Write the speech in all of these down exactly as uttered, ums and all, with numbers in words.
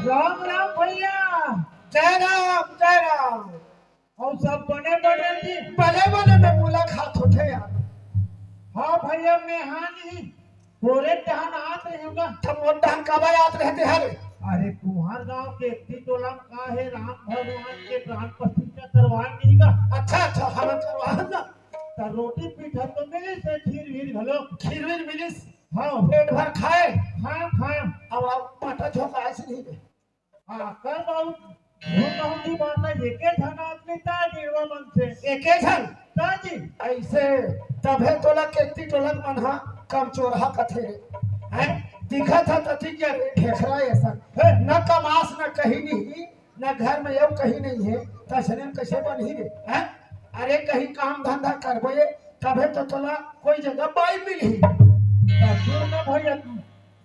राम राम भैया। जय राम, जय राम। अउ सब बने बने जी? बने बने में मुलाकात होथे यार। हाँ भैया, मैं हाँ नहीं, तोरे डहन आत रहे हूँ ना। त मोर डहन काबर आत रहे ते हर? अरे, तुंहर गांव के एकती टोला में का हे, राम भगवान के प्राण प्रतिष्ठा करवाए नहीं का? अच्छा, अच्छा, हमन करवाहन ना। त रोटी पीठा तो मिलिस हे, खीर वीर घलो। खीर वीर मिलिस? हाँ। पेट भर खाए? खाए, खाए। अब आप पाटा झोंका ऐसे नहीं दे। हाँ, कर बाबू, वो तो हम भी मानना, एके झन आदमी ता जीवा मन से। एके झन? ता जी। ऐसे तभे तोला केती टोलक मन हा कमचोरहा कथे रे। हैं? दिखत हा तती के रे, ढेखरा ऐसा। हैं? न कमास, न कहीं नहीं, न घर में अउ कहीं नहीं है, त अइसने में कैसे बनही रे? हैं? अरे, कहीं काम धंधा करबे, तभे तो तोला कोई जगह बाई मिलही। त सुन ना भैया, तू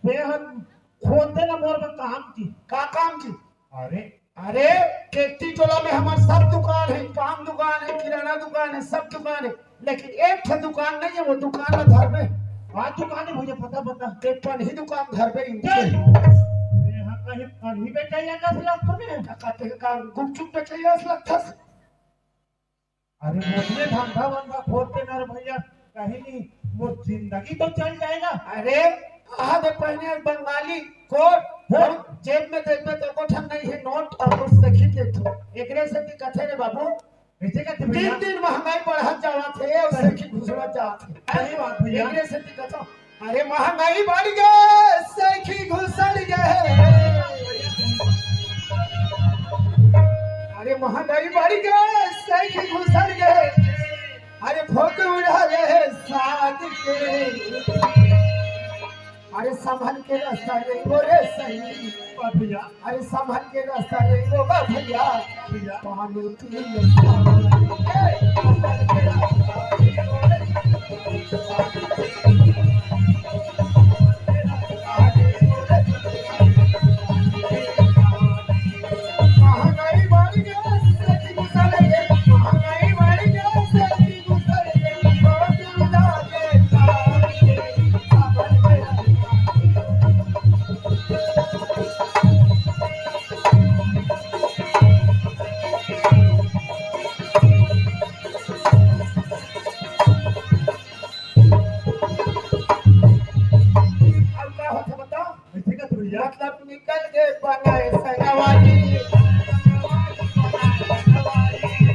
बेहद खोद दे ना मोर में काम की। का काम की? अरे, अरे, केती टोला में हमर सब दुकान है, पान दुकान है, किराना दुकान है, सब दुकान है, लेकिन एक ठो दुकान नहीं है, वो दुकान में धरबे। का दुकान है भैया, पता बता। ते पनही दुकान धरबे इनके। चल। यहाँ कहीं पनही बेचैया कस लगथो ने? का कहते हैं, का गुपचुप बेचैया कस लगथस? अरे, मोटले धंधा वंधा खोद देना रे भैया, कहीं नहीं, वो जिंदगी तो चल जाएगा। अरे, कहा दे पहने बंगाली कोट, हाँ। और जेब में देखबे तो एको ठन नहीं है नोट और कुछ सखी के थो। एकरे से भी कथे रे बाबू, कैसे कहते भैया? दिन दिन महंगाई बढ़त जावत है और सखी घुसरत जावत है। सही बात भैया। एकरे से भी कथो, अरे महंगाई बढ़ गे, सखी घुसर गे। अरे महंगाई बढ़ गे, सखी घुसर गे। अरे भोग उड़ा गे साथ के। अरे संभल के रास्ता ले गोरे सही। वाह भैया। अरे संभल के रास्ता ले लो बा भैया। भैया। पानी पी ले। महंगाई बढ़ गया, महंगाई बढ़ गया। अब का होथे बता? ऐसे का तो भैया। मतलब निकल के बनाए संगवारी।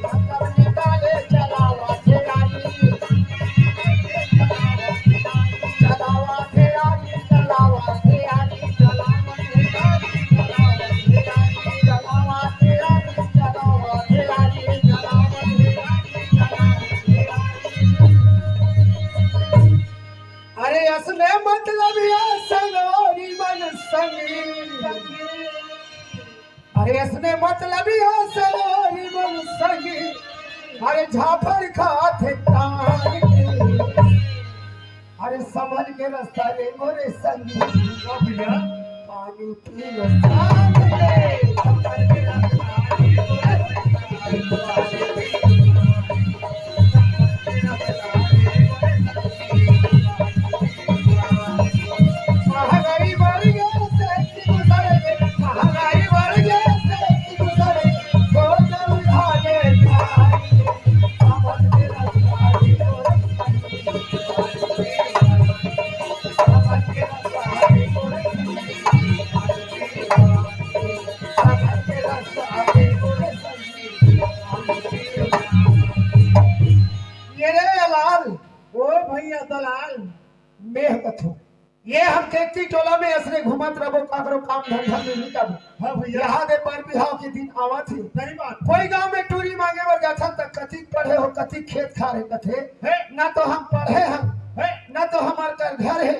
मतलब निकाले चलावा थे गाड़ी। चलावा थे गाड़ी, चलावा थे गाड़ी। अरे असने मतलब या सलोरी मन संगी। अरे असने मतलब या सलोरी मन संगी। अरे झापड़ खाथे तान के। अरे संभल के रास्ता ले मोरे संगी। वाह भैया। पानी पी लो साथ में। संभल के रास्ता ले मोरे संगी। महंगाई बढ़ गया, सखी गुजर गए। महंगाई बढ़ गया, सखी गुजर गए। भोजन खा ले, खा ले। संभल के रास्ता ले मोरे संगी। संभल के रास्ता ले मोरे संगी। मैं कथों, ये हम केकती टोला में असरे घूमत रबो, काकरो काम धंधा में नहीं जाबो। हाँ भैया। यहाँ दे बर बिहाव के दिन आवत हे। सही बात। कोई गांव में टूरी मांगे बर जाथन त कतिक पढ़े हो, कतिक खेत खार हे कथे। हे। ना तो हम पढ़े हन, हे। ना तो हमार कर घर हे,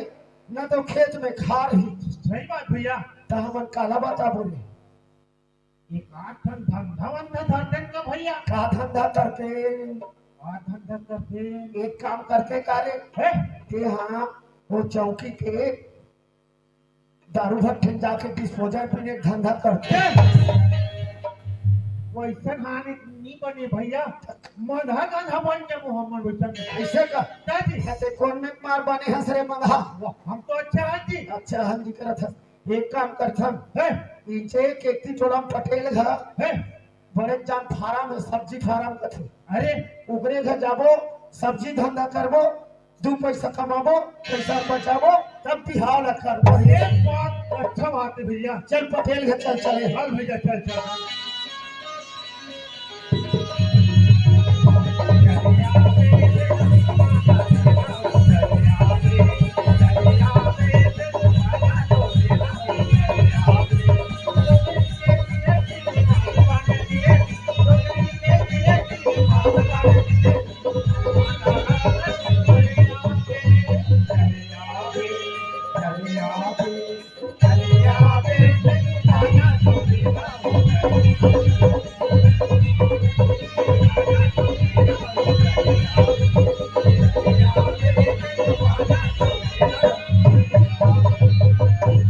ना तो खेत में खार हे। सही बात भैया। त हमन काला बताबो रे? एक आध ठन धंधा वंधा धर देन का भैया? का धंधा करते? का धंधा करते? एक काम करते का रे? हे? ते हाँ, वो चौकी के दारू भट्ठे में जाके डिस्पोजल पीने के धंधा करते। हे! वैसन हानि नहीं बने भैया, मंधा गंधा बन जाबो हमन वैसन। ऐसे का? दादी। ते कौन में मार बने हंस रे मंधा? वाह, हम तो अच्छा है जी। अच्छा हम जी करत हस। एक काम करथन, हैं? इचे केकती टोला में पटेल घर, हैं? बड़े जान फार्म हे, सब्जी फार्म कथे। अरे। ओकरे घर जाबो, सब्जी धंधा करबो, दू पैसा कमाबो, पैसा बचाबो, तब बिहाव ला करबो। ये बात अच्छा बात है भैया। चल पटेल घर चल, चले। चल भैया, चल, चल।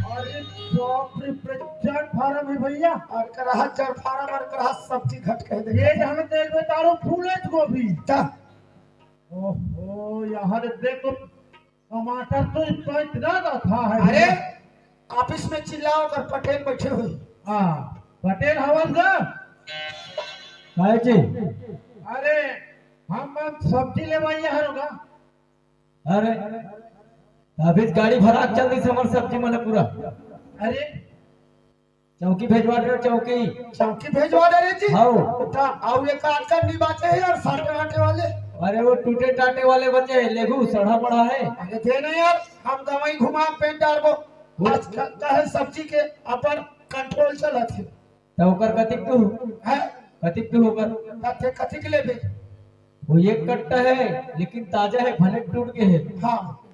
अरे बाप रे, प्रचंड फार्म है भैया। और करहा चर फार्म और करहा सब्जी घट कह दे। ये जहाँ तेल में तारो फूले गोभी। ता। ओहो, यहाँ देखो टमाटर तो इतना, इतना ज्यादा है। अरे, ऑफिस में चिल्लाओ, अगर पटेल बैठे हुए। हाँ, पटेल हवन का? काहे जी? अरे, हम, हम सब्जी लेवाइया हरो का? अरे, अभी गाड़ी भरा के चल दी हमर सब्जी मन पूरा। अरे, चौकी भेजवा दे, चौकी। चौकी भेजवा दे रे जी। हाँ। ता, अउ एक आध कन नहीं बाचे हे यार, साटे वाटे वाले। अरे वो टूटे टाटे वाले बचे हे, लेगू सड़ा पड़ा है। अरे दे ना यार, हम दवाई घुमा के पेट डारबो। वो आज क-, कहे सब्जी के अपन कंट्रोल चलत हे। तो ओकर कतिक तू? हैं? कतिक तू ओकर? कथे कतिक लेबे? वो एक कट्टा है, लेकिन ताजा है, भले टूट के है। हाँ।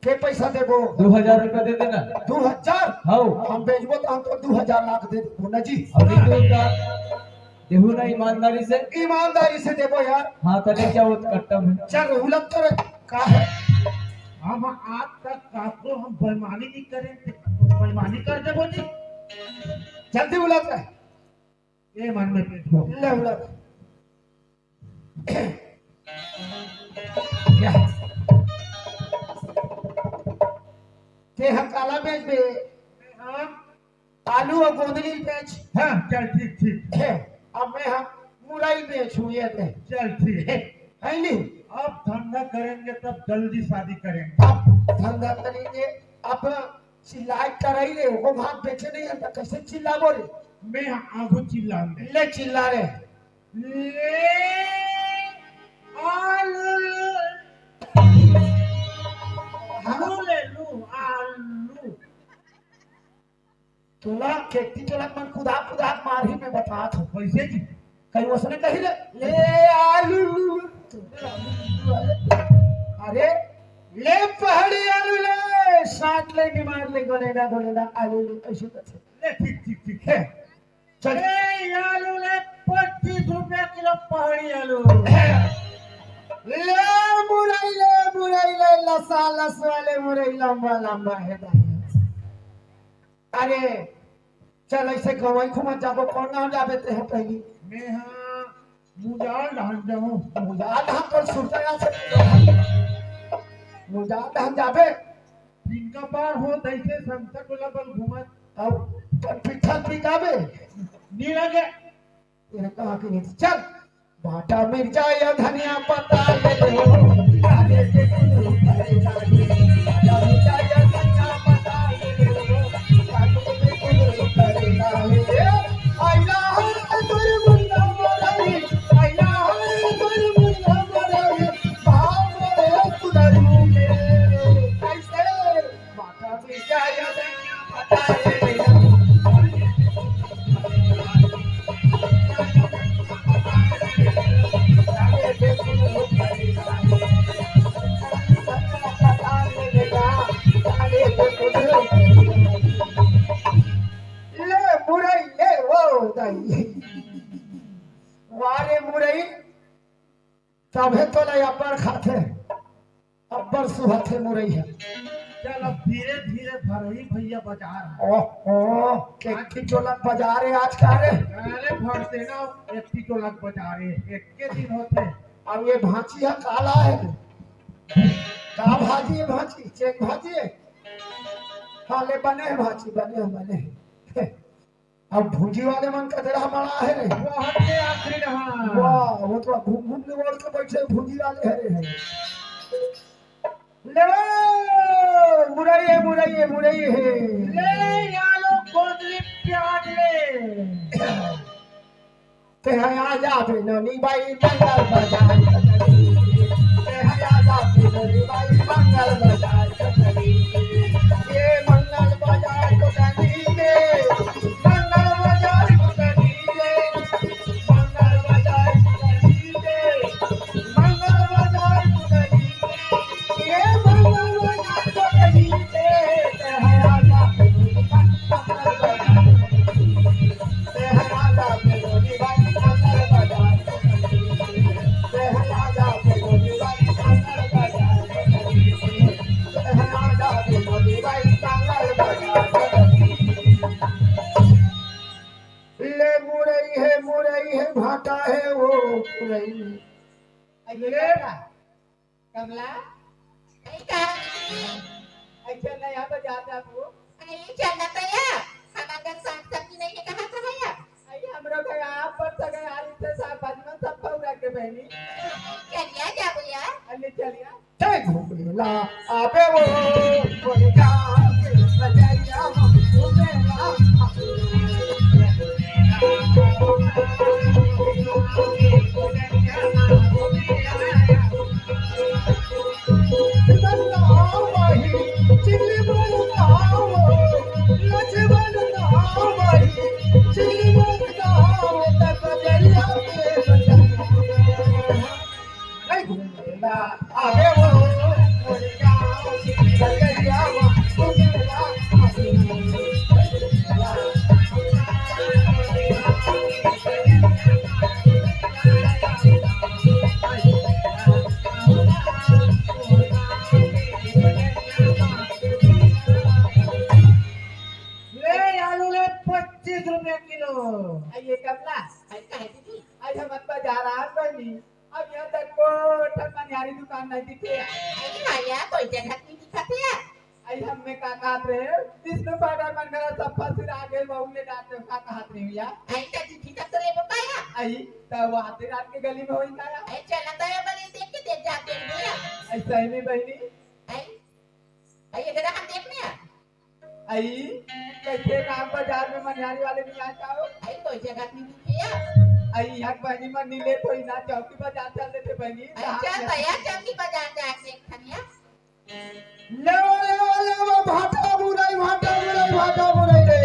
के पैसा देबो? दू हजार रुपया दे देना। दू हजार? हाँ। हम बेचबो त हम तो दू हजार लाख दे देबो ना जी। अभी तो का देहू ना ईमानदारी से। ईमानदारी से देबो यार। हाँ, तो ले जाओ कट्टा में। चल, उलग तो रे, का है? हम आज तक काको हम बेईमानी नहीं करें, बेईमानी कर देबो जी। जल्दी उलग रे। ए मन में पेट हो। ले उलग। या। ते हम काला बेचबे? हाँ। आलू और गोंदली बेच। हाँ, चल ठीक, ठीक। हे, अब मैं हम मुरई बेचूं ये दे। चल ठीक। हे, है नहीं? अब धंधा करेंगे तब जल्दी शादी करेंगे। अब धंधा करेंगे, अब चिल्लाए करई रे, वो भाग बेचे नहीं है तो कैसे चिल्लाबो रे? मैं आगू चिल्लाऊंगा। ले चिल्ला रे। ले आलू। आलू ले लू, आलू। तोला खेती चलत मन कुदा कुदा के मारही में बतात हो। कैसे जी? कहीं उसने कही रे, ले आलू लू लू। अरे, ले पहाड़ी आलू ले, सात ले बीमार ले, गोलेला, गोलेला, आलू ले, ऐसे करते। ले, ठीक, ठीक, ठीक है। चल। ए, आलू ले पच्चीस रुपया किलो पहाड़ी आलू। ले मुरई ले, मुरई ले, लसा लस वाले मुरई लंबा लंबा है दाई। अरे, चल ऐसे गंवई घूमत जाबो, कौन गाँव जाबे ते ह पहली? मैं हाँ मुजाल धान जाऊँ। मुजाल धान तो सुरता यहाँ से मुजाल धान जाबे। जिनका पार हो तैसे संसद वाला बल घूमत। अब पिठल पिकाबे। नहीं लगे। ये कहाँ की नहीं? चल। भाटा मिर्चा या धनिया पत्ता ले लो। काले के कुल्लू करे लागे। भाटा मिर्चा या धनिया पत्ता ले लो। काले के कुल्लू करे लागे। आइला है तोर मुंडा मराई। आइला है तोर मुंडा मराई। भाव रे कुदरू के। अरे मुरई, तभे तो ले अब्बड़ खाथे, अब्बड़ सुहाथे मुरई हे। चल, अब धीरे धीरे भरही भैया बाजार हे। ओहो, एक ही टोलक बाजार हे आज का रे। अरे भरते ना, एक ही टोलक बाजार हे, एक के दिन होथे। अब ये भांची हे, काला हे, का भाजी हे भांची? चेक भाजी हे। हाँ, ले बने हे भांची, बने हे, बने हे। अब भूंजी वाले मन का जरा बड़ा हे रे। वो हटे आखिरी नहा। वाह, वो तो घूम घूम के ओढ़ के बैठे भूंजी वाले हे रे। ले वो, मुरई हे, मुरई हे, मुरई हे। ले यालो कोतली प्याज ले। तेहा आ जा बिनोनी बाई मंगल बाजार। तेहा आ जा बिनोनी बाई मंगल बाजार। ये मंगल बाजार को कहीं दे, मंगल बाजार को कहीं दे, मंगल बाजार को कहीं दे, मंगल बाजार को कहीं दे। ले मुरई हे, मुरई हे, भाटा हे वो मुरई। अरे ले। कमला, कमला, नहीं कहा। अच्छा, नहीं, यहाँ पर जाता वो। नहीं, चलना तो यार, हमारे घर साग सब्जी नहीं है, कहाँ से है यार? अरे, हम लोग यहाँ पर सगै आलू से साग भाजी में सब पौरा के बहनी। चलिया, जा बोलिया। अरे, चलिया। जय भोलेला, आबे वो, बोलिया, बजैया, भोलेला। ले आलू ले पच्चीस रुपया किलो। आ ये कमला, आई काहे दीदी? आज हम बाजार आ गए नी। अब यहाँ तक को ठन मनिहारी दुकान नहीं दिखे। अरे भैया, कोई जगह नहीं दिखत हे। आई हमें का कहत रहे, विष्णु पाउडर मन करा सब फसिर आ गए, बहू ले डालते हो, का कहत रहे हो यार? आई का दीदी तक तो रे बकाया। आई तब वहाँ से रात के गली में होई का यार? आई चला तो ये बने देख के देख जाते हैं भैया। ऐसा ही नहीं बहनी। आई, आई इधर हम देखने आ। आई, कैसे काम बाजार में मनिहारी वाले नहीं आता हो? आई, कोई जगह नहीं दिखे या? आई, यहाँ बहनी मन नहीं लेत हो, ना चौकी बाजार चल देते बहनी। आई, चल भैया, चौकी बाजार जाके देख खनिया। ले वो, ले वो, ले वो, भाटा बुराई, भाटा बुराई, भाटा बुराई रे।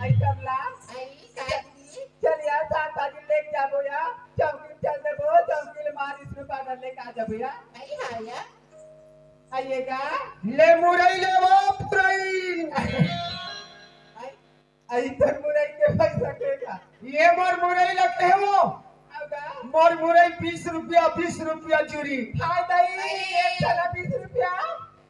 आई, कमला। आई, का दीदी? चल यार, साग भाजी लेके जाबो यार, चौकी में चल देबो, चौकी ले मार इसमें पाउडर लेके आ जाबो यार। आई, हाँ यार। आइएगा। ले मुरई ले वो पुरई। आई, आई तो मुरई के पैसा के का? ये मोर मुरई लगते है वो। होगा। मोर मुरई बीस रुपया, बीस रुपया जूरी। हाय दाई, एक ठेला बीस रुपया।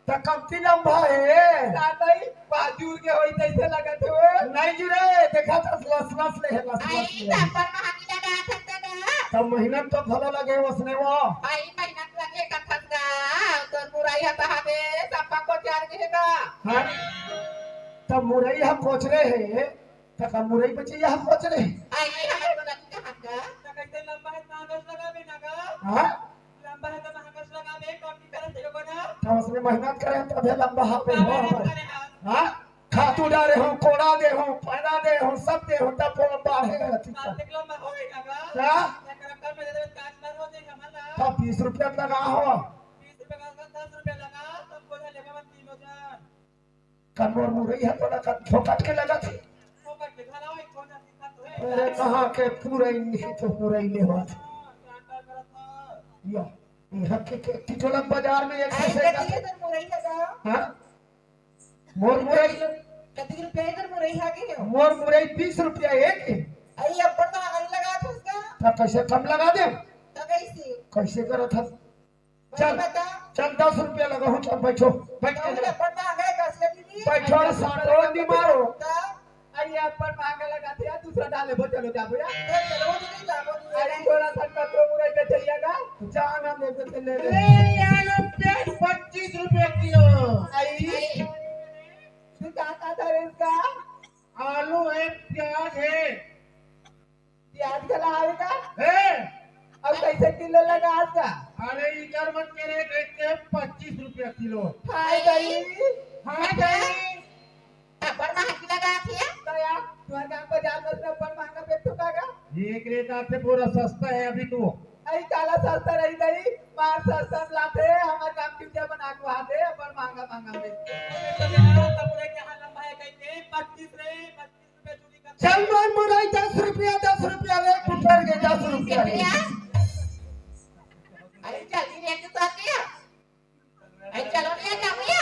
त कमती लंबा हे। दाई, बाजूर के होई तैसे लगत हो। नहीं जुरे, देखा त लस लस ले हे, लस आई लस ले। त अपन महागी लगा सकते ना। त मेहनत तो भला लगे उसने वो। आई मेहनत लगे कथस गा, तोर मुरई ह त हवे, सप्पा कोचर गे हे गा। हाँ? त मुरई ह कोचरे हे, त का मुरई बची ह कोचरे हे? आई हमर को लगी कहाँ गा? त कैसे लंबा हे, कहाँ गस लगा बिना गा? हाँ? लंबा हे त महकस लगाबे, कौन की करत हे लोगन ह? त उसने मेहनत करे तभे लंबा हो गए हो। मेहनत करे ह। हाँ? खातू डारे हो, कोड़ा दे हो, पैना दे हो, सब दे हो, तब वो बाढ़े रहती है। कार्तिक लंबा हो गई ना गा? क्या? या कलेक्टर में दे दे, काज मर हो जाए हमारा। तब बीस रुपया लगा हो। बीस रुपया का दस रुपया लगा, तब बोझा लेबे मत तीनों जन। कन मोर मुरई ह तोला कन फोकट के लगत हे। फोकट के घला होई, कोन दिखत हे? अरे कहाँ के पुरई नहीं तो मुरई लेवत। हाँ, क्या अंतर करत ह? या, ये हक के, के टिटोला बाजार में एक सौ आई से कति का के तोर मुरई लगा? हाँ? मोर मुरई कति रुपया हे तोर मुरई हा के हो? मोर मुरई बीस रुपया एक हे। आई अब्बड़ तो आगन लगा था उसका। त कइसे कम लगा दे? त कइसे? कइसे करत हस? चल, बता। चल, दस रुपया लगाहूँ, चल, बइठो, बइठ के चल, जा। अपन महंगा है, दस लगी नहीं। बइठो, साटो, नि मारो। त अरे, अपन महंगा लगाथे यार, दूसरा डाले, वो चलो, जाबो यार। ए, चलो, वो तो नहीं जाबो, नहीं अरे, जाबो। थोड़ा सा कपड़ों मुरई पे चलिएगा। जा ना, ले, ले, ले, ले। ले यार, वो प्याज पच्चीस रुपया किलो। आई। तू क्या खाता है इसका? आलू है, प्याज है। प्याज का लावे का? है। अब कैसे किलो लगा आज का? अरे, इकर मन के रेट है पच्चीस रुपया किलो। हाय गई। हाय गई। अब्बड़ महंगी लगात हे। त यार, तुहर गांव बाजार में से अब्बड़ महंगा बेचथो का गा? एक रेट आथे, पूरा सस्ता है अभी तो। अई काला सस्ता रही दई, मार सस्ता में लाथे, हमर गांव टीचा बना के वहा दे, अब्बड़ महंगा महंगा बेचथे। अरे तो यार, कपड़े के हाल लंबा है कहीं के, पच्चीस रे, पच्चीस रुपए चूड़ी का। चल मार मुरई, दस रुपया, दस रुपया रे, कुकर के दस रुपया रे। अरे जल्दी रे, तू तो आते हैं। अरे चलो भैया, क्या भैया?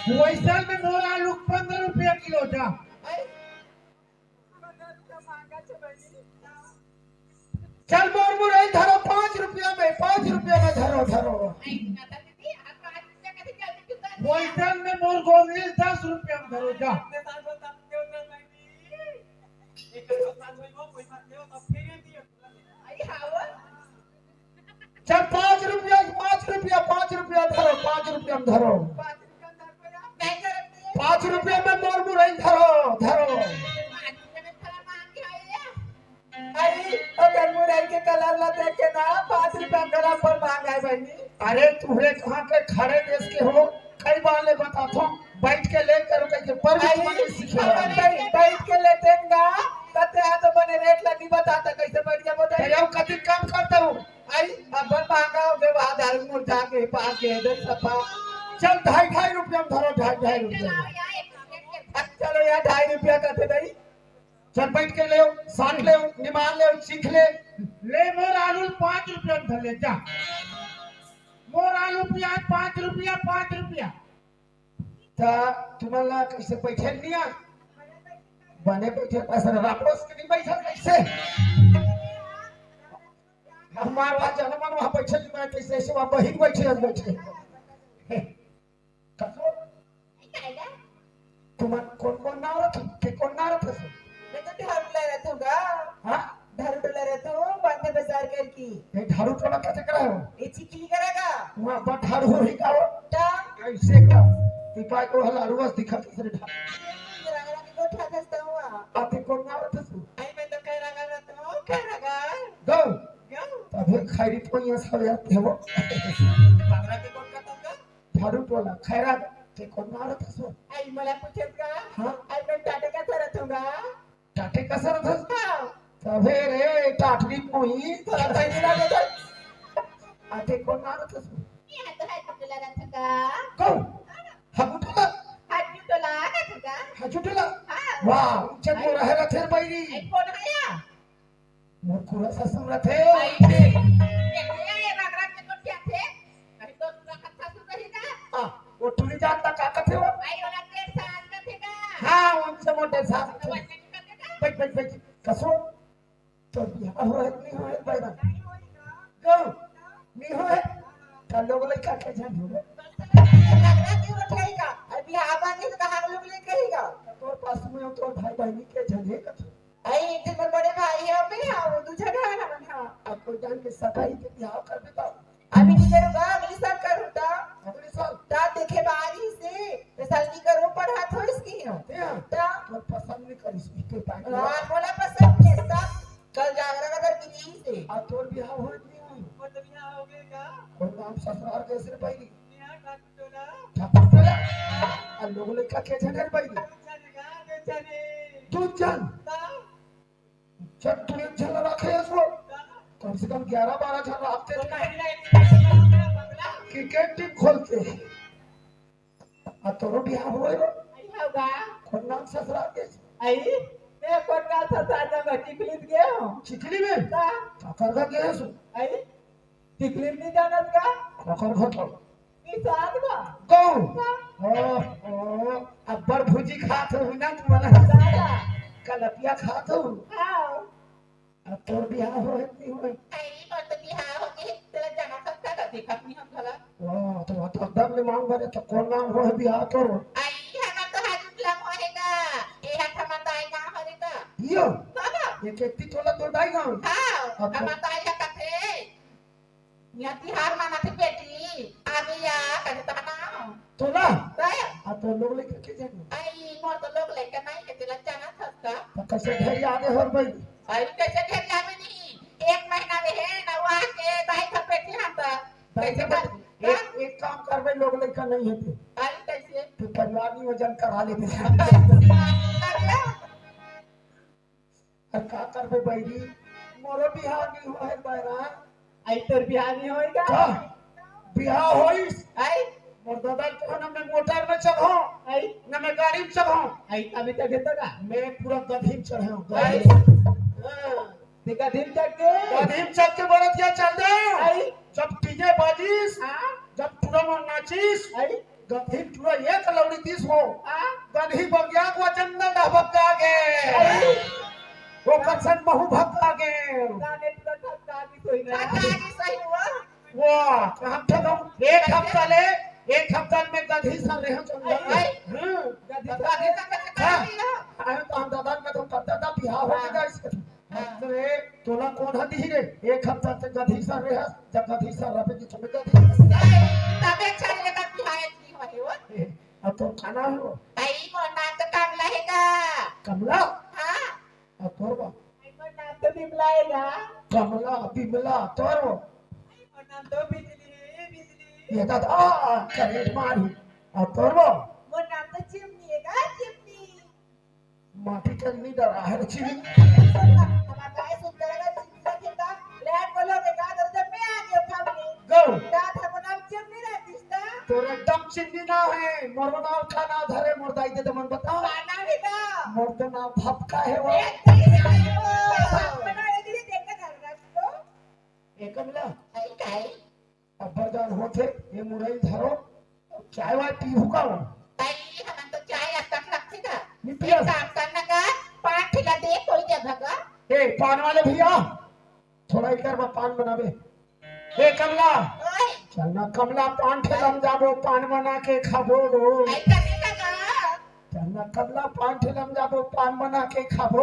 वैसल में मोर आलू पन्द्रह रुपया किलो जा। अरे चल मोर मुरई धरो पाँच रुपया में, पाँच रुपया में धरो, धरो। अरे ना तो दीदी, आप पाँच रुपया का भी जल्दी क्यों कर दिया? वैसल में मोर गोंदली दस रुपया में धरो जा। अरे हाँ वो। चल, पाँच रुपया, पाँच रुपया, पाँच रुपया धरो, पाँच रुपया में धरो। पाँच रुपया में मोर मुरई धरो, धरो। अरे, अगर मुरई के कलर ला देख के ना, पाँच रुपया में बराबर महंगा है बहिनी। अरे, तुहरे कहाँ के खड़े देश के हो, कई बार ले बताथो, बइठ के ले करो, कहि के परमिट अरे, मांगे सीखे अपन वाला। बइठ, बइठ के लेते हैं गा, तते आ तो बने रेट लगी, बताता कैसे बढ़िया बताई। अरे, वो कति कम करता हूँ। आई, अपन महंगा हो गए, वहाँ दारू मुर्गा के पास के दे सपा। चल, ढाई, ढाई रुपया में धरो, ढाई, ढाई रुपया में। अच्छा, चलो यार, ढाई रुपया का थे भाई। चल, बइठ के ले, साट ले, निमार ले, चीख ले। ले, मोर आलू पाँच रुपया में धर ले, जा। मोर आलू प्याज पाँच रुपया, पाँच रुपया। त तुमन ला कइसे बइठे निया? बने बइठे, असन रापरोस के नहीं बइठे कइसे? हमार वहाँ जनमन वहाँ बइठे नहीं, मैं कइसे ऐसे वहाँ बहिर बइठे, हम बइठे। कसो? तुमन कोन कोन नाव रखो? के कोन नाव रखो? मैं तो ढारू ला रहता हूँ गा। हाँ? ढारू टोला रहता हूँ, बांधे बाजार कर की। ये ढारू टोला का चक्कर है? ये चिखली करा का? वहाँ पर ढारू हो ही का हो? टा? ऐसे का? तिपाई को हला रुआस दिखा दूसरे ढारू। ये रंग रंग को ठा दस्ता हुआ। आते कोन नाव रखो? आई मैं तो खैरा का रहता हूँ, खैरा का। गौ। गौ। तबे खैरी तो यहाँ सब आते हो। बागरा के कोन का तब का? ढारू टोला, खैरा के कोन नाव रखो? आई मला पूछत का? हाँ? आई मैं टाटे का तरत हूँ गा। टाटे का सरत हस? हाँ। तभे रे, टाटनी पोई, तोरा तैनी ना देते। आते कोन नाव रखस? ये हाथ हाथ टोला रथ का। कौन? हगू टोला? हाजू टोला रथ का। हाजू टोला? हाँ। वाह, उज्जैन में रहे रथे रे बइरी। आई कोन हया? मोर खुरा ससुर रथे। आई रे। ये भैया, ये रात रात में कोन क्या थे? कहीं तो दूसरा कत्था सुन रही का? हाँ, वो टुरी जात ला का कथे हो? आई वाला तेरे सास का थे का? हाँ, उनसे मोटे सास तो थे। वैसे नहीं करते का? बैठ, बैठ, बैठ। कसो? तो बिहाव होए, नहीं होए, बैरा? नहीं होए ना। गौ, नहीं होए। का लोग लइका के झन हो? बस लगा क्यों रखेगा? अभी आबा नहीं तो कहाँ लोग लेके रहेगा? तोर पास में हो, तोर भाई बहनी के झन है कथे। आई, एक दिन मोर बड़े भाई हे, अउ मैं हा, वो दू झन हा, हमन हा। अब कोई जान के सगाई के बिहाव कर देता। अभी नहीं करूँगा, अगले साल करूँ ता। अगले साल? ता देखे बारी से, ये साल नहीं करूँ, पढ़ा थोड़ी सी हो। ते हा? ता? तोर पसंद नहीं करिस, इसके पानी। हाँ, मोला पसंद के सब, कल जागरण अगर मिली से। आ तोर बिहाव होए कि नहीं होए? मोर तो बिहाव हो गए का? कोन नाम ससुराल के सिर पैरी? बिहाव का ठाकुर टोला। आ लोग लइका के झन हे रे बइरी? दू झन गा, दू झन हे। दू झन? ता? जब तू एक झन रखे हस वो, ता? कम से कम ग्यारह बारह झन रखते तो थे। पहले एक बंगला। क्रिकेट टीम खोलते। आ तोरो बिहाव होए रो? आई हव गा। कोन नाम ससुराल के? आई, मैं कोन नाम ससुराल में चिखली गे हूँ। चिखली में? ता? काकर घर गे हस? आई, चिखली नहीं जानत का? काकर घर तो? निषाद का। गौ। का? ओ, ओ, अब्बड़ भुजी खात हो ना तुमन। दादा। कलपिया खात हो। हाँ। अब तोर बिहाव होहे कि नहीं होहे? अई, मोर तो बिहाव हो गे, तेला जानत हस का, देखत नहीं हम घला। वाह, तो, तो एकदम ले मांग भरे, तो कौन नाम होहे बिहाव तोर? अई, हमर तो हाजू कलम होहे गा, ए हा हमर दाई गाँव हरे गा। यो? बाबा। ये खेती तोला तोर दाई गाँव? हाँ, अब तो हमर दाई हा कथे, यहाँ तिहार मनाथे बेटी, आगे या, कहे तो ना। तोला? तय? आ तो लोग लइका के जानी? अई, मोर तो लोग लइका नहीं के, तेला जानत हस का? तो कैसे ढेरिया आगे हर बई? अई, कैसे ढेरिया भी नहीं? एक महीना रहे ना, वहाँ के दाई घर बैठी हम तो। दाई कैसे घर कर? एक, एक काम करबे, लोग लइका नहीं है ते। अई, कैसे? तू परिवार नियोजन करा ले। अरे, का करबे बहिरी, मोरो बिहाव नहीं होहे बहिरा। अई तोर बिहाव नहीं होही का? का? बिहाव होइस? अई? मोर ददा ल कहो ना मैं मोटर में चढ़ो, अई? ना मैं गाड़ी में चढ़ो। अई, तभी तो घेता का? मैं पूरा गधी में चढ़े हूँ, अई? गधी। हाँ। ते गधी में चढ़ के? गधी में चढ़ के बरतिया चल दे। अई? जब डीजे बाजिस, हाँ? जब टूरा मन नाचिस, अई? गधी टूरा एक लौड़ी दिस हो। हाँ? गधी बगिया को चंदन ढाबक आगे। अई? वो कसन महू भक्का गे। गाने पूरा ठक्का की सोई ना। ठक्का की सही हुआ। वाह, हम तो कम एक हफ्ता ले, एक हफ्ता में गधी सर रहे हम जंगल में। अरे, हम्म। गधी सर रहे। हाँ। अरे तो हम दादा का तो पता था बिहाव हो गया इसका। हाँ। अरे, तोला कौन हा दिही रे? एक हफ्ता से गधी सर रहे, जब गधी सर रहे तो तुम्हें गधी। तबे अच्छा लगे तब बिहाव इतनी होती हो। ए, अब तो खाना हो। भाई, मोर नाम तो कमला है का? कमला? हाँ। आ, तोर बा? आई, मोर नाम तो बिमला हे गा। कमला, बिमला, तोर बा? आई, मोर नाम तो बिजली, बिजली। ये तो, आ, आ, करंट मारी। आ, तोर बा? मोर नाम तो चिमनी हे गा, चिमनी। माटी चलनी डरा है, चिमनी। हमार गाय सुन करेगा, चिमनी रखेगा। लाइट बोलो रे, का दर्द में आ गया, फालतू। गौ। रात हमर नाम चिमनी रहतिस त। तोर एकदम चिमनी ना हे, मोर नाम खाना धरे, मोर दाई दे दमन बता। खाना भी का? मोर तो नाम भपका हे वो। ए, तेरी नाम हे वो। भपका ना, एक ही देख के घर रख दो। ए कमला। आई काई? अब्बड़ जान होथे, ये मुरई धरो। चाय वाय पीहू का वो? आई, हमन तो चाय आज तक रखथे का? नहीं पिया। एक काम करना का, पान ठेला दे कोई जगह का। ए, पान वाले भैया, थोड़ा इधर में पान बनाबे। ए कमला, ओए। चल ना कमला, पान ठेला में जाबो, पान बना के खाबो। आई, कभी का का? चल ना कमला, पान ठेला में जाबो, पान बना के खाबो।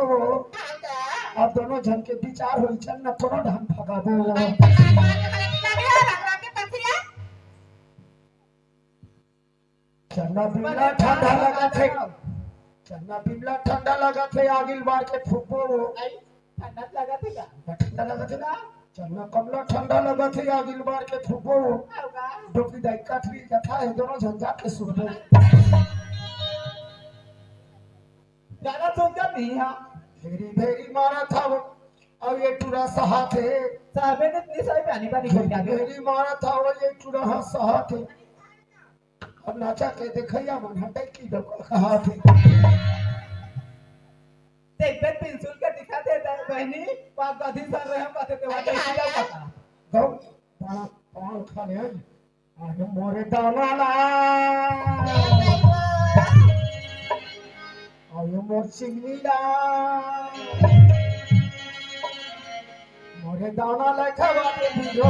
हाँ का? अब दोनों झन के विचार होई, चल ना कोनो ढंग भगाबो। आई, पान बना के खाबो, रंग रंग के पथिया। चन्ना बिमला ठंडा लगत हे। चन्ना बिमला ठंडा लगत हे, आगिल बार के फूकबो। आई, ठंडा लगत हे का? ठंडा लगत हे ना? चन्ना कमला ठंडा लगत हे, आगिल बार के फूकबो। आओ का? डोकरी दाई कटरी जथा हे, दोनों झन जाके सुतबो। ज्यादा सोच कर नहीं हा। भेरी भेरी मारत हव, अब ये टूरा सहात हे। साहबे ने इतनी सारी पानी पानी कर दिया। भेरी मारत हव, ये टूरा हा सहात हे। अब नाचा के देखइया मन हटे की डोका कहा थे। देख बे, पिलसुल के दिखा दे दे बहनी, पा गधी सर रहे हम बाते ते वाटे अरे, किला अरे। पता। गौ, पान, पान खा ले। अरे मोरे दाना ला। अरे मोर चिंगली ला। मोरे दाना लेखा बाटे बीरो।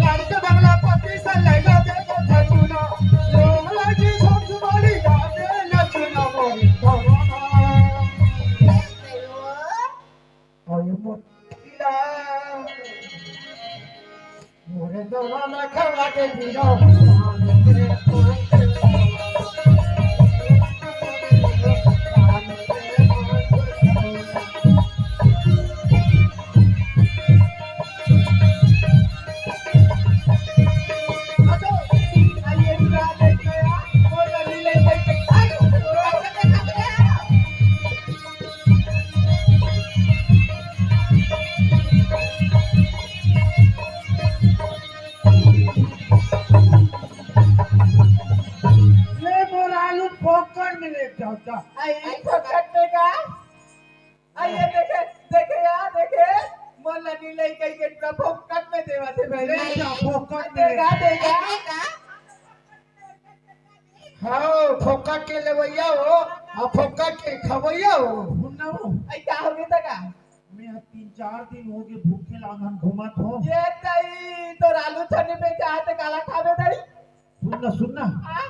गाड़ी के बंगला पति से ले लो, दे दो धतूरा। लोग लागी सब तुम्हारी यादें, नचना मोरे दाना। अरे मोर पीला, मोरे दोनों नखवा के पीला। ले मोर आलू फोकट में ले जाओ, जा। आई फोकट में का? आई ये देखे, देखे यार, देखे। बोला नहीं, लइका के पूरा फोकट में देवा थे भाई। ले जा, फोकट में। देगा, देगा। देगा। हाँ, फोकट के लेवैया हो, आ फोकट के खवैया हो। सुन ना हो। ऐ, का हो गया था का? मैं तीन चार दिन हो गए भूखे लांघन घूमत हो। ये तई, तोर आलू छन्नी बेचाथे, काला खाबे तई? सुन ना, सुन ना। हाँ?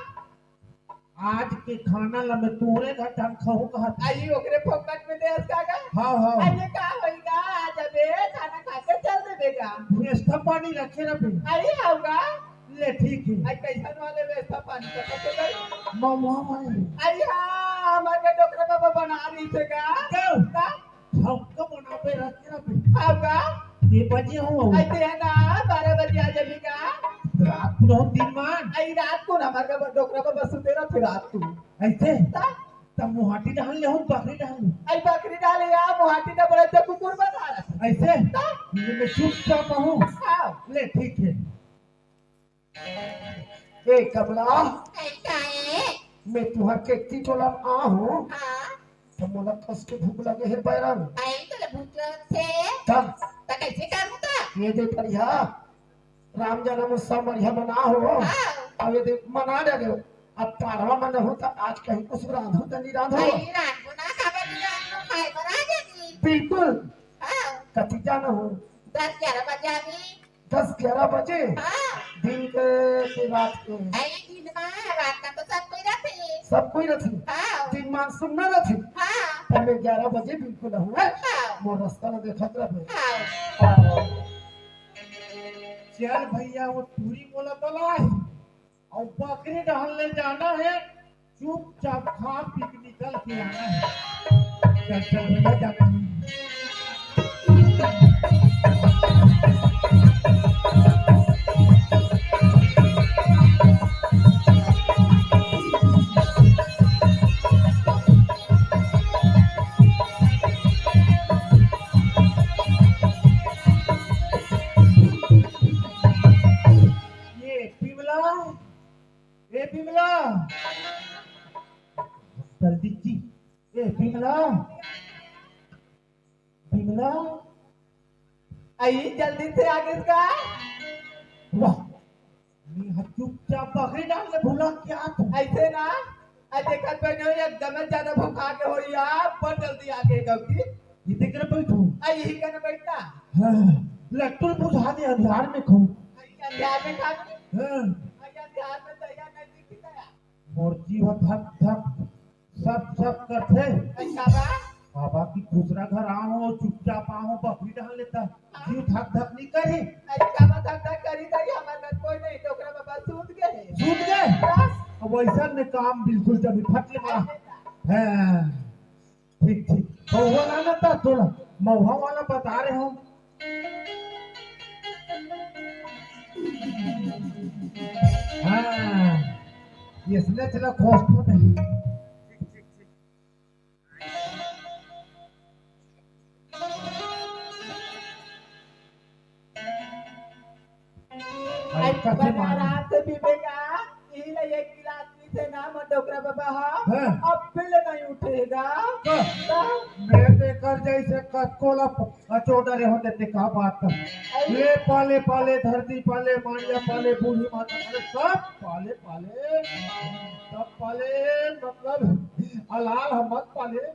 आज के खाना ला मैं तोरे घर ढंग खाहूँ कहत हूँ। आई ओकरे फोकट में देस का का? हाँ, हाँ। अरे का होइगा? आज अबे खाना खा के चल देबे का? व्यवस्था पानी रखे रहे। आई होगा? ले ठीक है। आई कैसन वाले व्यवस्था पानी का पता चल? महुआ भाई। आई हाँ, हमारे डोकरा बाबा बना रही थे का? क्यों? का? सबका बनाबे रखे रहे। होगा? ये बजे हो। आई ते है ना, बारह बजे आ जाबे का? रात को दिन मान। आई रात को ना, हमारे डोकरा बाबा सुते रहे रात को। ऐसे? ता? तब मुहाटी डाल ले, हम बकरी डाल ले। आई बकरी डाले या मुहाटी ना पड़े तो कुकुर बना रहा। ऐसे? ता? ये मैं चुपचाप हूँ। हाँ। ले ठीक है। ए कमला, कैसा है? मैं तुहर केकती टोला में आ हूँ। हाँ। तो मोला कस के भूख लगे हे बैरन। आई तो भूख लग से। तब? तो कैसे करूँ तो? ये दे परिहा। राम जन्म उत्सव बढ़िया मना हो। हाँ। अब ये देख मना डरे हो। अब पारवा मन हो तो आज कहीं कुछ रांधो तो नहीं रांधो। नहीं रांधो ना, खाबे नहीं रांधो, खाए पर आ जाएगी। बिल्कुल। हाँ। कति जाना हो? दस ग्यारह बजे आवी। दस ग्यारह बजे? हाँ। दिन के कि रात के? अरे दिन में, रात का तो सब कोई रहते। सब कोई रहते? हाँ। दिन में सुनना रहते? हाँ। तो मैं ग्यारह बजे बिल्कुल हूँ। हाँ। मोर रास्ता न देखत रहे। हाँ। चल भैया, वो टूरी मोला बला है। अउ बकरी डहर ले जाना है, चुपचाप खा पी के निकल के आना है। चल, चल, भैया, जाता हूँ। ये बिमला, ए बिमला, जल्दी जी, ए बिमला, बिमला। आई जल्दी से आगे का। वाह, मैं चुपचाप बकरी डहर ले भूला क्या तू? ऐसे ना, आज देखत बहन हो, एकदम ज्यादा भूखा के हो यार, पर जल्दी आगे गौकी। ये देख रहे बैठू। आई यही कहना बैठना। हाँ, लट्टू बुझा दे अंधियार में खाऊं। आई अंधियार में खा। हाँ। आई अंधियार में दहिया नहीं दिखता यार। मोर जीव धक धक सप सप करथे। अई का बा? बाबा की दूसरा घर आहो, चुपचाप आहो, बकरी डहर लेता। हाँ। जीव धक धक नहीं करी। अई का बा धक धक करी तई, हमर घर कोई नहीं, डोकरा बाबा सूत गए। सूत गए? बस। अब वैसा ने काम बिल्कुल जमी फट ले बा। अरे बा। हाँ। ठीक, ठीक। महुआ लाना था थोड़ा, महुआ वाला बता रहे हो। हाँ, इसने चला खोज तो नहीं। अरे, आज कसे बड़ा मार? आराम से पीबे का, ई ले एक गिलास पीथे ना, मोर डोकरा बाबा हा, हाँ। अब भी ले नहीं उठेगा। हाँ। हाँ। मैं तो कर जैसे कतको ला प-, अचो डरे होते ते का बात कर। अरे। ले पाले पाले, धरती पाले, मारिया पाले, बूढ़ी माता पाले, सब पाले पाले, सब पाले, मतलब, अलाल हम मत पाले।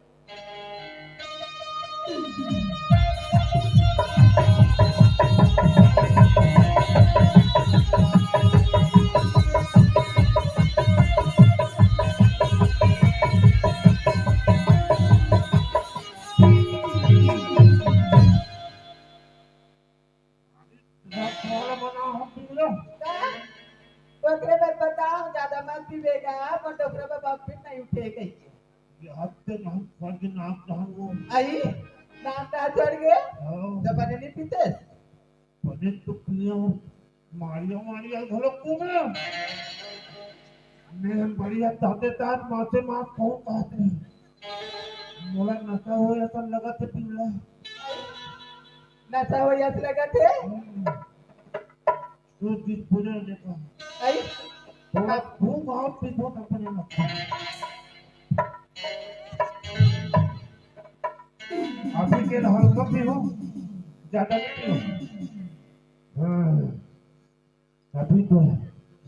ओकरे बर बताओ, ज्यादा मत पीबे गा, मोर डोकरा बाबा फिर नहीं उठे कहिके। ये हद से नहीं, स्वर्ग नाम कहाँ वो? आई, नाम कहाँ चढ़ गए? हाँ। जब बने नहीं पीते? बने तो पिए हो, मारिया मारिया घलो को में। मैं बढ़िया ताते तात माते मात कहूँ कहते हैं। मोला नशा हो ऐसा लगा थे पीला। नशा हो ऐसा लगा थे? हम्म। रोज दिन पूजा देखा। आई? थोड़ा खूब आओ, पीछे तक नहीं लगता। अभी के हल्का भी हो। ज्यादा नहीं पीऊँ। हाँ, अभी तो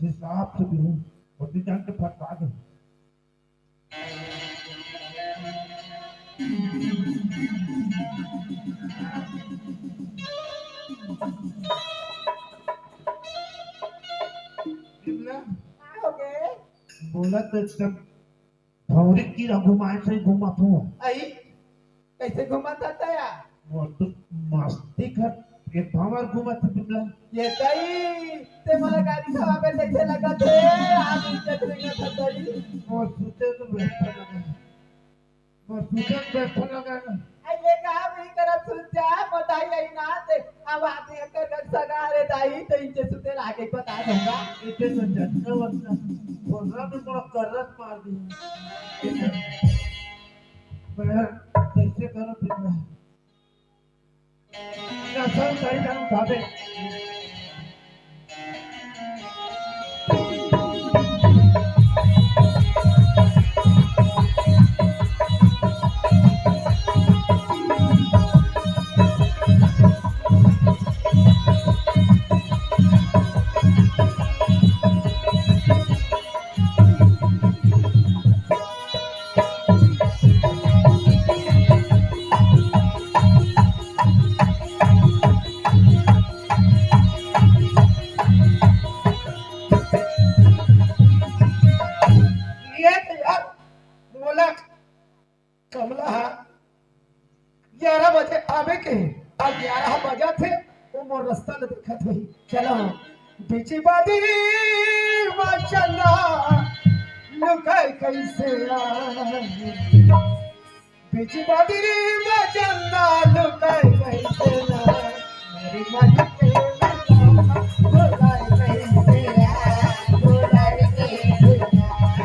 हिसाब से पीऊँ, और भी जान के फटका दे। बिमला, का हो गे? बोला तो एकदम भौरी कीरा घुमाए से घुमात हो। आई, कैसे घुमात हस तैं? वो तो मस्ती कर, एक भंवर घुमात हे बिमला। ए दाई, तैं मोला गाड़ी खवाबे तइसे लगत हे, आज इज्जत नहीं करत दाई। वो सुते तो बैठा लगा। बस उधर बैठा लगा ना। अरे, काम नहीं करत, सुन जा, बताई आई ना ते। अब आदमी अगर घर सगा रे दाई, तो इनके सुते लागे, बता दूंगा। इनके तो झटका वरना, बोलना भी बड़ा कर्रत मार दी। मैं कैसे करूँ फिर मैं? नशा उतारी जाऊँ भावे। ये तो यार, मोला कमला हा ग्यारह बजे आवे के हे, अउ ग्यारह बजत हे, वो मोर रास्ता ल देखत होही। चलो, बिच बादरी म चंदा लुकाय कइसे आय। बिच बादरी म चंदा लुकाय कइसे आय। मेरी मन के मिलावना भुलाय कइसे आय। भुलाय कइसे आय।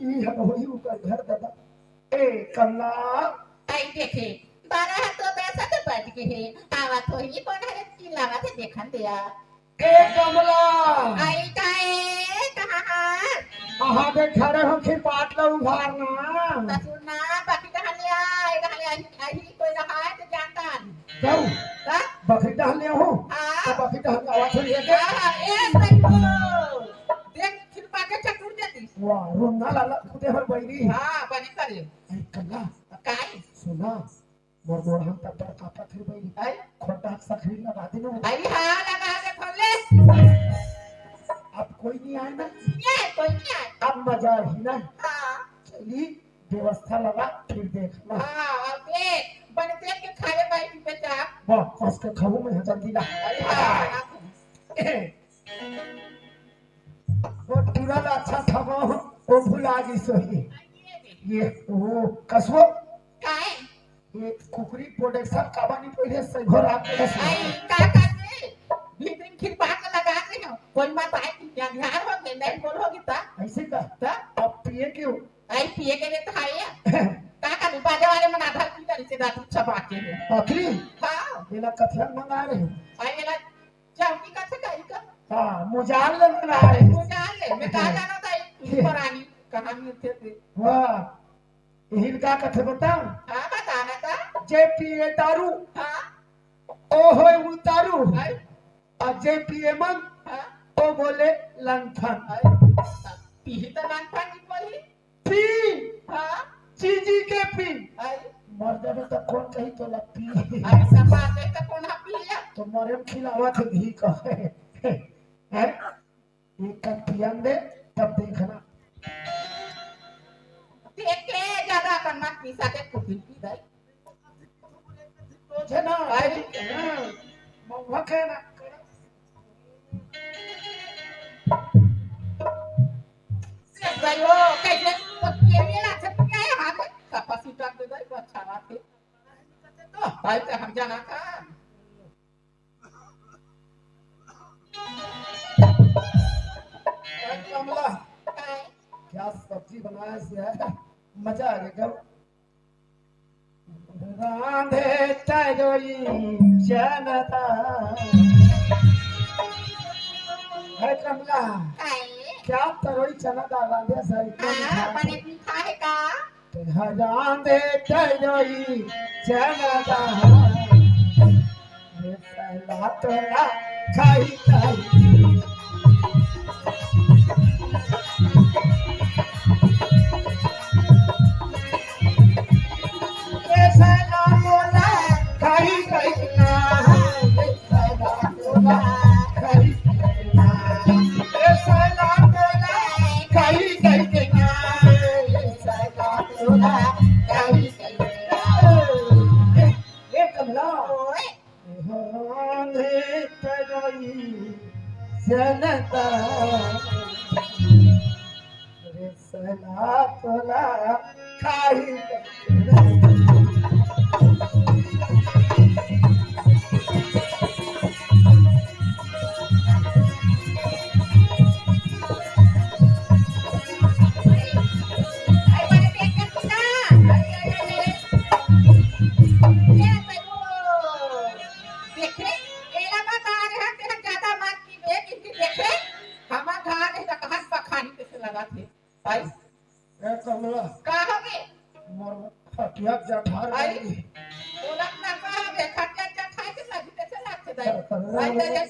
ई ह होही ओकर घर दादा। ए कमला। आई देखे, बारह ह तो दस ह तो बज गे हे। आवत होही, कोन हरे चिल्लावत हे, देखन दे आ। ए कमला। आई काए, कहाँ हा? कहाँ दे खड़े हो, खिपाट ला उघार ना। त सुन ना, बाकी कहाँ ले आए, कहाँ ले आई, आई कोई रहा है तो जानता नहीं। जाऊ। का? बकरी टहल ले हो? हाँ। तो बकरी टहल आवाज सुन लिया क्या? हाँ, हाँ, ए सही बोलो। देख, फिर पाके चतुर जाती। वाह, रोना लाला खुदे हर बैरी। हाँ, बनी करे। अरे कल्ला। काई? सुना, मोर गोड़ हम तब पर कापत हर बैरी। आई? खोटा सखरी लगा दे ना। आई हाँ, लगा दे खोल ले। अब कोई नहीं आए ना? ये कोई नहीं आए। अब मजा ही ना। हाँ। चली, व्यवस्था लगा, फिर देखना। हाँ, अब देख, बने देख के खाए पाए की बेटा। वाह, कस के खाऊ मैं जल्दी ला। अरे हाँ, हाँ। वो टूरा ला अच्छा था वो, वो भुला गई सोही। ये, वो, कसो? काय? ये कुकरी प्रोडक्शन का बानी पहले से घर आप लोग से। आई, का करते? भी दिन खिर बाहर लगा रहे हो। कोई मत आए कि क्या ध्यान हो गए, नहीं बोल होगी ता? ऐसे का? ता? अब पिए क्यों? आई पिए के लिए तो खाए। का करूं, बाजे वाले मन आधा पी कर इसे दादू चबा के है। आखिरी? हाँ। मेरा कथरन मंगा रहे हो। आई मेरा जाऊंगी का से कहीं का? हाँ, मुजाल ले मंगा रहे हो। मुजाल ले, मैं कहा जाना था एक परानी, कहानी थे थे। वाह, इहिन का कथे बताऊं? हाँ, बताना था। जे पिए दारू, हाँ। ओ होए उतारू। आई। अउ जे पिए मन, हाँ। ओ बोले लंठन। आई। पीही त लंठन नहीं बोली। पी। हाँ। जी जी के पी। आई। मर जाबे त कौन कही तोला पी। आई, सब आगे त कौन हा पी लिया? तो मरे में खिलावा थे घी कहे। हैं? एक कप पियन दे, तब देखना। देख के ज्यादा अपन मत पी सके, कुछ पी भाई। तुझे ना, आई। हाँ, महुआ के ना। देख भाई, वो कैसे पत्ती है, ये ना छपी है, हाँ, देख, कपासी टाक दे भाई, वो अच्छा बात है। तो भाई तो हम जाना था। अरे कमला, काय? क्या सब्जी बनाया से है? मजा आ गया क्या? रांधे तरोई चना दाल। अरे कमला, काय? क्या तरोई चना दाल रांधे सही? हाँ, बने मीठा है का? रांधे तरोई चना दाल। ए सैला तोला खाई खाई। ए सैला तोला खाई खाई ना। ए सैला तोला खाई खाई ना। ए सैला तोला खाई खाई ना। ए सैला तोला खाई खाई ना। ए कमला। ओए। रांधे तरोई चना दाल। रे सैला तोला खाई। देखे, एला बता रहे हैं, तेरा ज्यादा मत पीबे, क्योंकि देखे, हमर घर है, तो कहाँ बखानी कैसे लगा थे? भाई, ए कमला, का हो गे? मोर खटिया जठार आई? गई। बोलत ना का हो गे? खटिया जठार के लगी, कैसे लगते दाई? अरे, भाई, तेरे,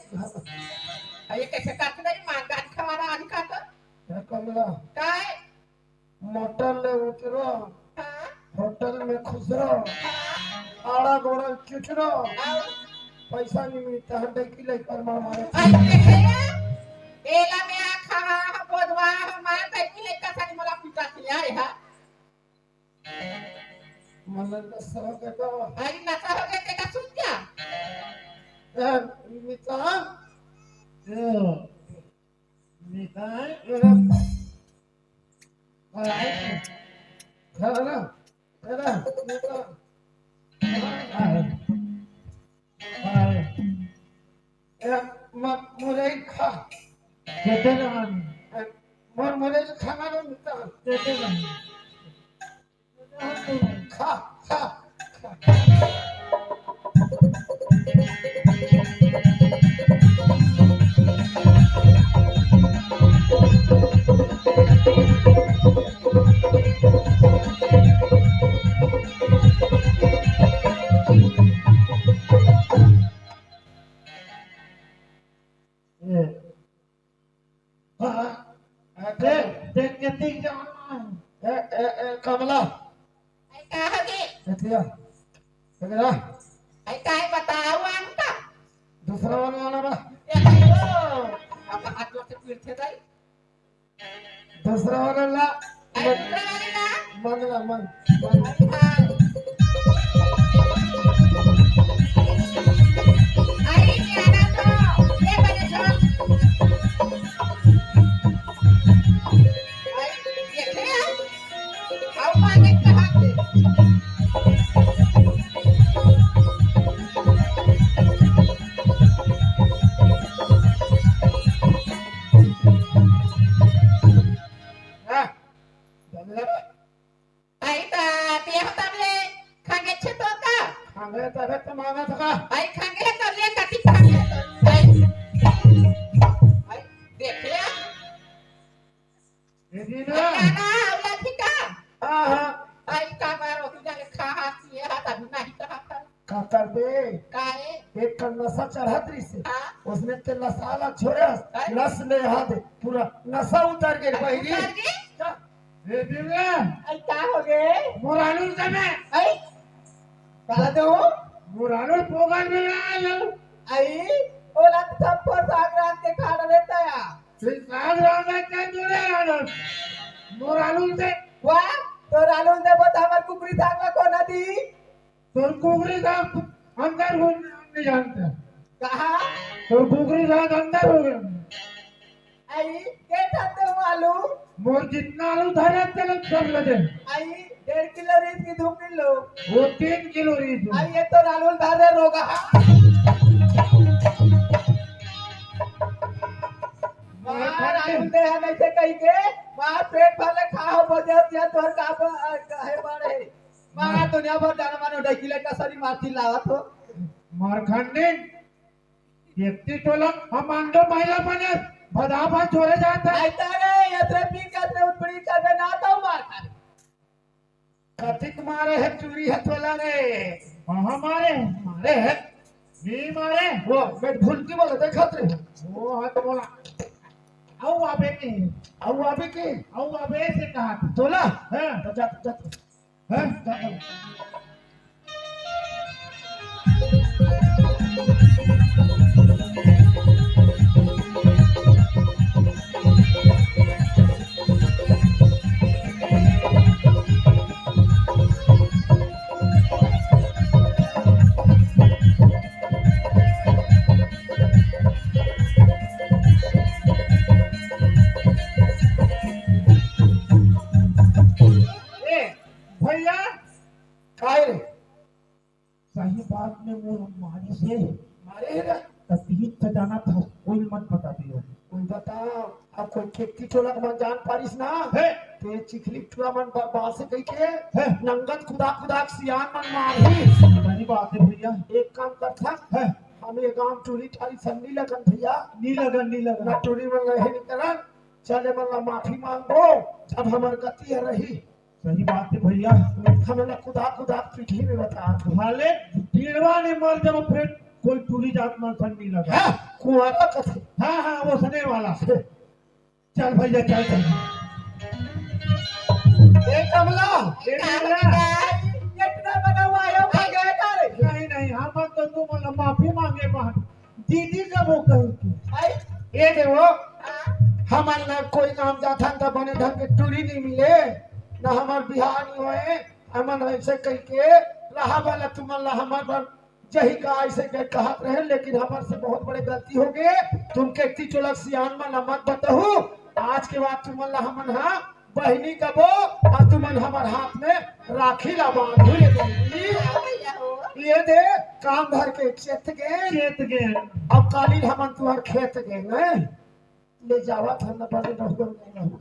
अरे, कैसे करते दाई? मार गाली खवाना आज का तो? ए कमला, काय? मोटर ले उतरो, हाँ? होटल में खुसरो, हाँ? आड़ा गोड़ा चुचरो, हाँ? पैसा नहीं मिलता है, डैकी लेकर मार मारे। अरे, एला में आ खा, बोदवा, मार डैकी लेकर सारी मोला पीटा किया है, हाँ? मतलब नशा हो गया तो। अरे, नशा हो गया, तेरा सुन क्या? ए, मिता, ए, मिता, ए, ए, ए, ए, ए, म-, मुरई खा। देते ना। ए, मोर मुरई खाना नहीं मिलता। देते ना। खा, खा, खा। ए, हाँ, हाँ, देख, देख के दिख जाओ ना। ए, ए, ए, कमला। आई का हो गे? एतिया। देख ना। आई का है बताओ अंका? दूसरा वाला वाला बा। ये देखो, अब हाथ जोड़ के पीट थे दाई। दूसरा वाला ला। आई दूसरा वाला ला। मन ला, मन। हाँ। आई ता, ते ह तब ले खंगे छे तो का? खंगे तबे तो मांगा था का? आई खंगे तब ले कति खंगे तो। आई, आई, देख ले। ये दीदी ना। ना, ना, औला थी का? हाँ, हाँ। आई का बार होती जाने खा हाथ ये हाथ अभी नहीं कहा था। का करबे? काहे? एक ठन नशा चढ़त रहिसे। हाँ। उसने ते नशा ला छोड़स, हाँ। नस ले हा दे, पूरा नशा उतर गे, अरे बहिरी। उतर गे? का? ए दिव्या, आई का हो गे? मोर आलू दे बे। आई? काला दे हो? मोर आलू पोगल में ना आयो। आई, ओला तो सब पर साग रात के खा लेता या। फिर साग रात के जुड़े आलू। मोर आलू दे। वाह, तोर आलू दे बता हमर कुकरी साग ला कोना दी? तोर कुकरी का अंदर हो नहीं जानता। कहा? तोर कुकरी का अंदर हो गया। आई, के खाते हो आलू? मोर जितना आलू धरे तेरे सब लगे। आई, डेढ़ किलो रहिस कि दू किलो? वो तीन किलो रहिस। अउ ये तो राहुल धर रे रोगा। मार राहुल दे हे नइसे कहिके, मार पेट भर ले खा हो बजे दिया तोर का ब-, आ, काहे मारे? मार दुनिया भर जाने माने डेढ़ किलो का सरी मार चिल्लावत हो। मार खाने, व्यक्ति टोला, हम आंदो महिला बने, भदा भद छोड़े जाता। आइता रे, यत्रे पी के, यत्रे उठपड़ी कर दे, ना तो मार खा। कतिक मारे हे टूरी हे तोला रे? कहाँ मारे हे? मारे हे? नहीं मारे। वो, मैं भूल के बोला, देखत रे। वो हे तोला। अउ आबे के। अउ आबे के। अउ आबे से कहा था। तोला? हाँ। तो जा, जा। हाँ? जा, जा। ए, भैया। काय रे? सही बात में मोर मारी से मारे हे रे। तकलीफ तो जाना था, कोई मत बता दियो। कोई बता, अब कोई खेती चोला के मन जान पारिस ना। हे। ते चिखली टूरा मन बर्बाद से कही के हे। नंगत कुदा कुदा के सियान मन मारही। सही बात हे भैया। एक काम कर था। हे। हम ये गांव टूरी टारी संग नी लगन भैया। नी लगन, नी लगन। ना टूरी मन रहे नी करन। चले मन ला माफी मांगबो, जब हमर गति ह रही। सही बात हे भैया। हमन ला कुदा कुदा के पीठी में बता। भले पीड़वा ने मर जब फिर कोई टूरी जात मन संग नी लगा। हाँ, कुंवारा कथे। हाँ, हाँ, वो सने वाला। चल भैया, चल, चल। ए कमला, ए कमला। इतना बना हुआ है, भाग गया का रे? नहीं, नहीं, हम तो तुमन ला माफी मांगे बाहर। दीदी कब वो कही तू? आई? ए देवो, हमन ला कोई नाम जाथन त बने ढंग के टूरी नी मिले, ना हमर बिहाव नी होए, हमन ऐसे कहिके रहा वाला तुमन ला हमर बर जही का ऐसे के कहत रहे, लेकिन हमर से बहुत बड़े गलती हो गए। तुम केकती चोलक सियान मन ला मत बतहू, आज के बाद तुमन ला हमन हा बहिनी कबो, अउ तुमन हमर हाथ में राखी ला बांधू रे बहिनी। ये दे, काम धर के चेत गे। चेत गे। अब काली हमन तुहर खेत गे, नहीं? ले जावा था न बड़े रहुआ नहीं रहू।